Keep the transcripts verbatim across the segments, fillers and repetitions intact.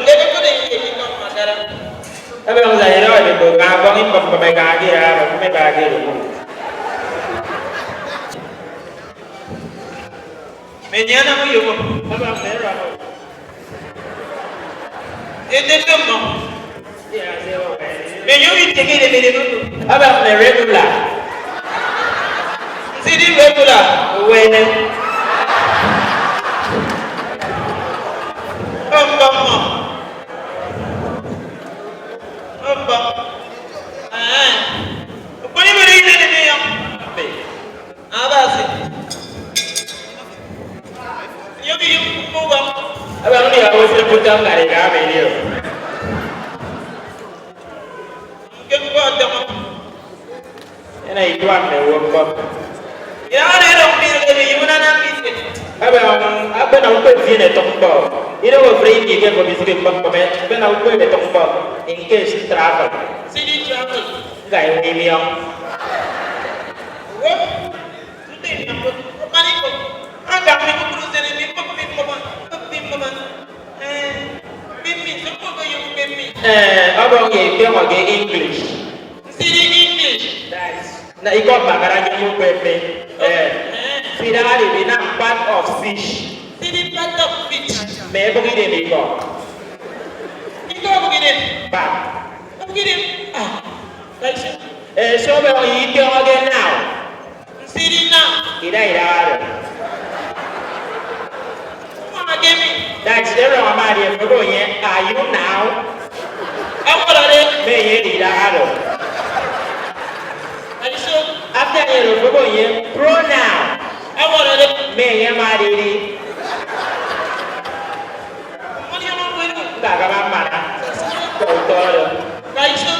Ebe kodo ye mi kpọñ makara. Ebe ọzọ ire ọdịbo ka akpọñ ikpọñ kpọm eka ake ya aro mme ba ake ro. Many ana mo yomo. Ebe ọzọ ire ọdịbo. Ete ndo mo. Many o mi tege de mene no. Ebe ọzọ regular. Nti di regular. Wene. Bam bam mo. Ọkpọ. Ee. Okporo ibere ine nene ya. Abasi. Yo bi yo kubo. Aba mi ya wo se puta ngare ga me yo. Ke kubo tama. Ena ituak mme owo ñkpọ. Ebe, um, akpena ukpep fi enetọk ñkpọ. Idoho ofụri ini ke ekpop isịk ñkpọ ñkpọ, akpena ukpep etọk ñkpọ. In case travel. City travel. Nga imiọñ. Wo, today na mo, opaniko. Aga mi kukuru zene mi, pop mi, pop mi, pop mi, pop mi. Eh, pop mi, so pop mi, pop mi. Eh, ọbọñ ye ikpioñọ ke English. Sidi English. Nice. Na ikọ mbakara ke ukpep mi. Eh. Sida ari bi na part of fish. Sidi part of fish. Me ebuk idem ikọ. Ikọ ebuk idem. Ba. Ebuk idem. Ah. Like so. Eh, so be on ikọ again now. Sidi now. Ida ida aro. Mama gave me. That error amadi efebo ye. Are you now? Awọrọde. Me ye ida aro. Are you so? After ye ro efebo ye pronoun. Awọrọde. Me ye ma didi. Money am going. Ka ka ba mara. Ko toro. Are you so?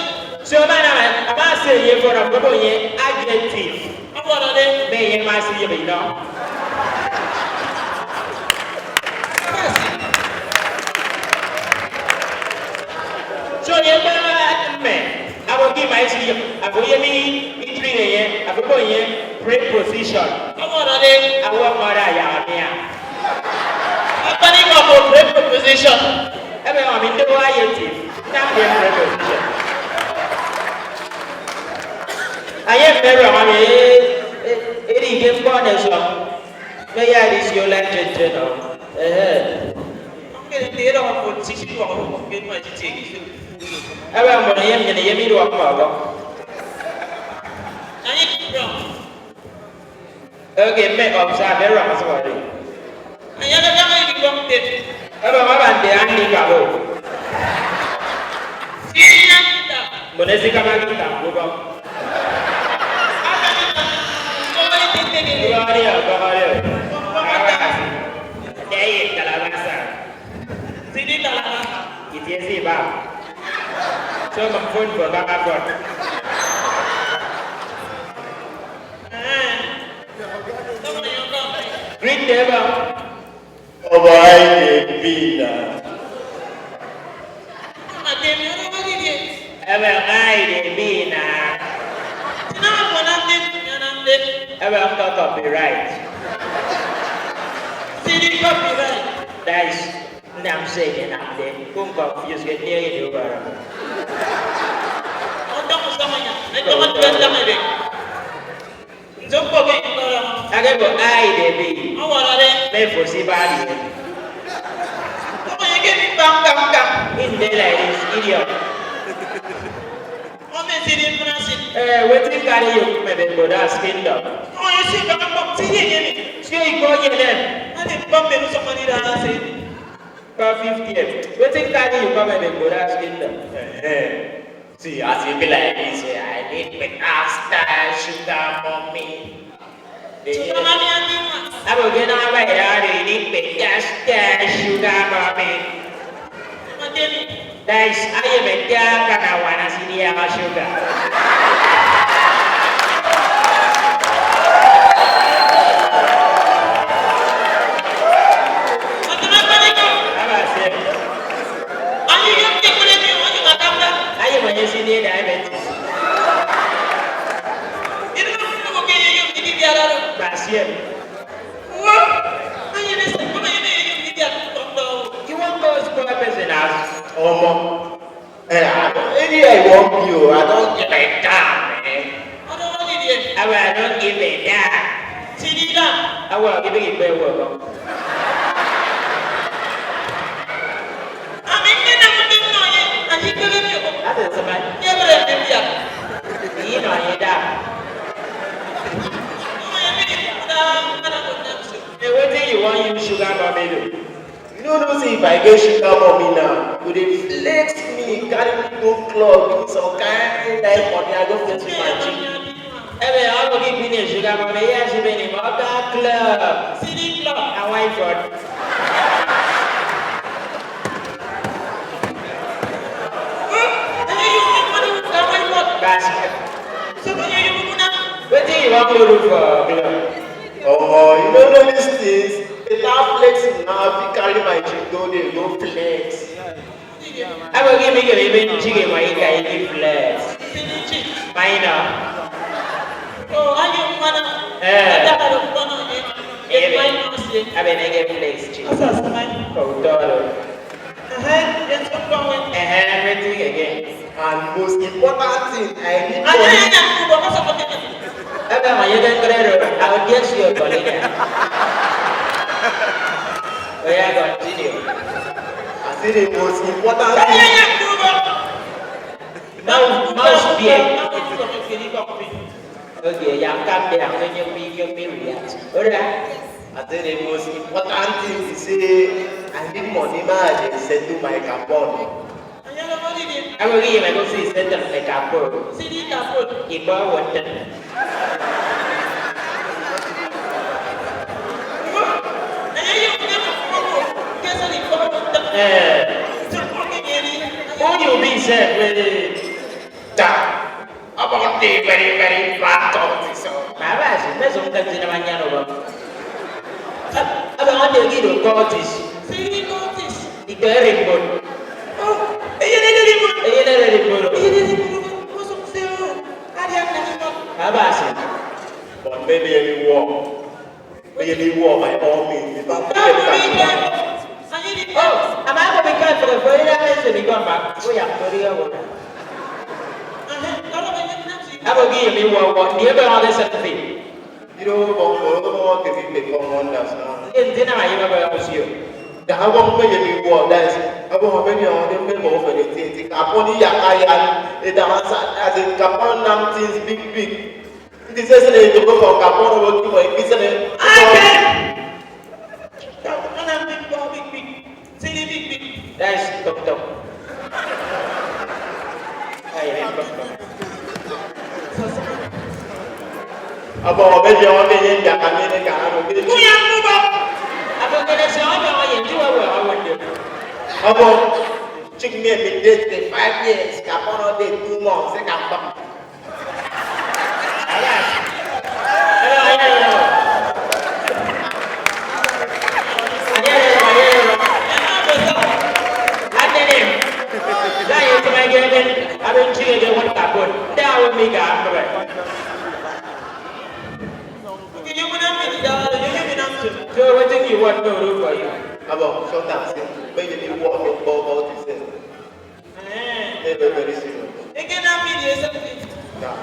So mana ama se ye for efebo ye adjective. Awọrọde. Me ye ma si ye bi no. So ye ba me. Abo ki ma isi ye. Abo ye mi itri ne ye. Abo bo ye preposition. Awọrọde. Awo mara ya mia. Akpani ko preposition. Ebe wa mi ndo adjective. Nam de preposition. Aye mmerọ mami, eh, eh, edi ke mkpọ ne sọ. Me ya di si ola nche nche no. Ehe. Ebe mbon ye mnyene ye mi duwa mkpọ. Aye mmerọ. Okay, mme observe erọñ asọbọde. Ebe maba nte andi kabo. Mbon esikama kita mbubọ. Kọkọri, kọkọri. Abasi. Ete ye kalabasa. Sidi kalabasa. Itie si ba. So, mfon fon, baba fon. Greet them. Ọbọ aide bina. Ebe aide bina. Ebe ọkọ copyright. Sidi copyright. That is. Nam se enye enamde, ko confuse ke nne edi ubara. Ọtọñ usọñ enya, ẹtọñ ẹtịbe ntañ ebe. Nso ñkpọ ke enyịñ ọrọñ. Ake bo aide bi. Ọwọrọde. Me fo si bari. Ọmọ ye ke mi kpam kpam kpam. In daylight is idiot. Ọmọ esidi mfịna sit. Eh, wetin carry you come ebe go das kingdom? Ọmọ ye si kpam kpam ti ye ye mi. Si ikọ ye nem. Ani kpam me usọñ ani da se. Ka fifty-eight. Wetin carry you come and go that kingdom? Eh, eh. See, as e be like this, eh, I need better style sugar mommy. Sugar mommy and me. Abo ke na aba ira, I need better style sugar mommy. Mademi. Guys, aye me tia kana wana sidi ya sugar. Abasi. Aye me nye sidi diabetes. Basiem. You wan go spoil person house. I want you. I don't give a damn, eh? I don't want it. I don't give a damn. Sidi da. I want you to give a work. Ami nnenam ndi nnọ ye, and he tell me, oh, that is the man. Never let me be up. You know, you da. No, I mean, uh, I don't want them to. Hey, what do you want you sugar mommy do? You no know say if I get sugar mommy now, you go dey flex me, carry me go club, give me some kind life money, I go flex with my chick. Ebe, ọ bụ gị bi na sugar mommy, ya si be ni ma ọ gaa club. City club. Hawaii fort. Basi. Wetin you wan go do for club? Omo, you no know these things. Better flexing now. I fit carry my chick go there, go flex. Abo gị mi kere ebe nchige ma ị ka ị flex. Ma ị nọ. Oh, are you mwana? Eh. Ada ka lo mwana ye. Ebe. Ebe na ị ga flex chi. Asa sama. Ko utoro. Ehe, yes, come on. Ehe, everything again. And most important thing, I need money. Ebe ma yede nkrero, I will get you a colleague. Oya, continue. I say the most important thing. Mouse, mouse beer. Okay, ya come there, when you be, you be react. Alright. I say the most important thing is say I need money, man, I dey settle my carbon. Abo ki yem eko si settle the carbon. Igbo weten. Eh. Who you be, sir? Da. Ọbọñ dị very, very bad cultist, so. Baba si, meso nka tina manyano ba. Aba wande gido cultist. Sini cultist. Ito erimbon. Oh, eye ne erimbon. Eye ne erimbon. Eye ne erimbon. Koso kuseo. Adi akani mo. Baba si. But maybe every war. Eye ne war by all means. If I'm Oh, ama akọbi ke efere fo ira ese mi kọmba. Oya, kori ya wona. Abo gi mi wo wo. Ndi ebe on the same thing. You know, but for the more the people come on us now. Ndi ndi na ma yema ba musio. Da abo mbe ye mi wo, that is, abo mbe ni on the mbe mo for the thing. Kaponi ya kaya. It da as in kapon nam things big big. Nti se sene itoko for kapon abo ki mo ikisene. Amen. That is tok tok. Aye, tok tok. Abo obe je obe ye nda kami ne ka abo be. Kuya kuba. Abo kene se obe oye ndi wa wa wa de. Abo chick me me date the five years, kapon de two months, se kapon. So wetin you want me to do for you? Abo, sometimes, when you want to go about yourself. Very, very serious. Ekena mi di ese ti. Yeah.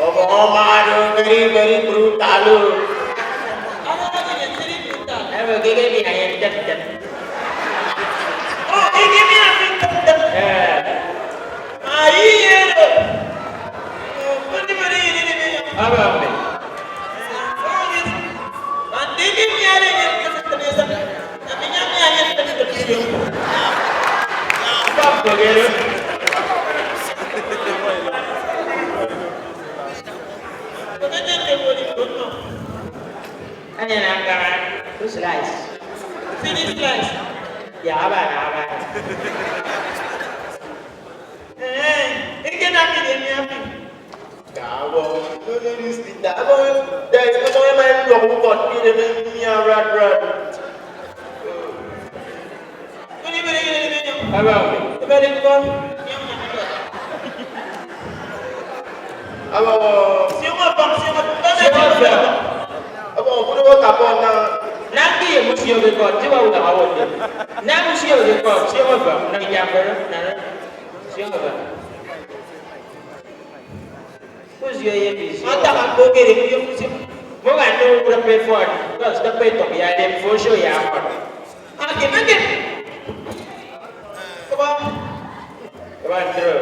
Ọmọ ọmọ ado very, very brutal o. Ọmọ ọmọ di very brutal. Ebe gege mi aye tep tep. Oh, gege mi aye tep tep. Eh. Ayi ye lo. Oh, very, very, very, very. Aba mi. Anya na ngara, two slice. Three slice. Ya, aba na aba. Eh, eke na mi de mi ami. Ka abọ, no, no, this thing, that abọ, there is no more man who walk with God, give them me a rat, rat. Abọ. Abọ. Sioma bang, sioma bang. Sioma bang. Abọ, kudu ko kapon na. Nangi ye musio be God, jiwa uda awonde. Na musio be God, sioma bang, na jambere, na. Sioma bang. Usio ye visio. Ata ka ko kere ko ye visio. Mo ga no rep phone. Because the pay to ya dem for show ya phone. Ake meke. Ko ba. Ko ba ntro.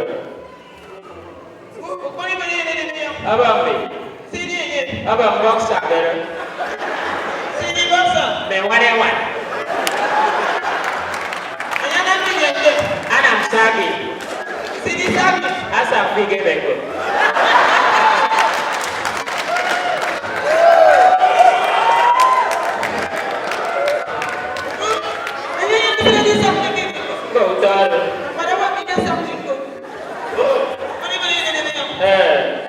Ko ko ni bari ne ne ya. Aba mi. Sini ye. Aba boxer bere. Sini boxer. Me ware wan. Anya na mi ye. Anam sabi. Sini sabi. Asa fige beko. Koutar. Eh.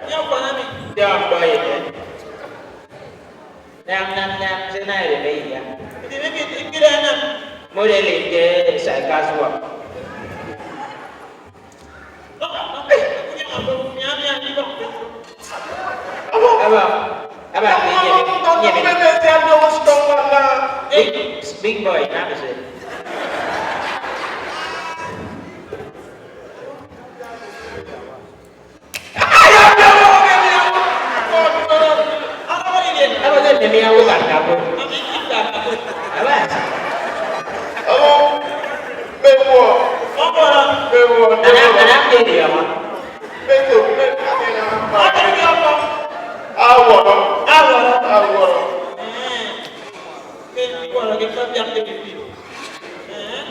Ya mbaye. Nam nam nam sena ere me iya. Model ke sai kasua. Aba, aba, nyebe, nyebe. Big, big boy, na me se. Aba se me mi awo ba ka bo. Aba. Aba. Ana, ana ke dia ma. Awọrọ. Awọrọ. Awọrọ. Ee. Ke awọrọ ke fa biak ke bibi. Ee.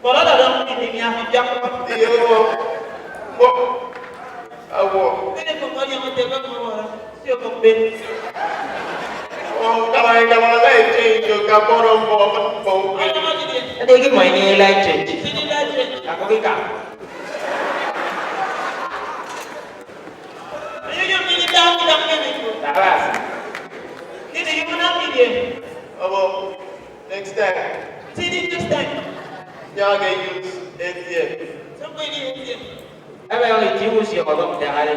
Bọrọ da dọm ni ni afi biak. Iyo. Bo. Awọ. Kene ko ko yang te ko ko bọrọ. Sio ko be. Oh, kama kama lai change yo ka bọrọ mbo mbo. Ade ki mo ni lai change. Sini lai change. Ako ki ka. Ayo yo mini dam dam mini. Tabas. Kini yung na mini. Abo, next time. Sini next time. Nyage use A T M. Somebody A T M. Ebe yo iti usi ko dok dagare.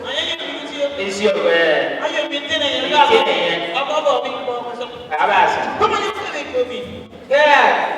Ayo yo mini usi. Isi o be. Ayo mini na ya. Iti na ya. Abo abo mi ko so. Tabas. Come on, you tell me. Yeah.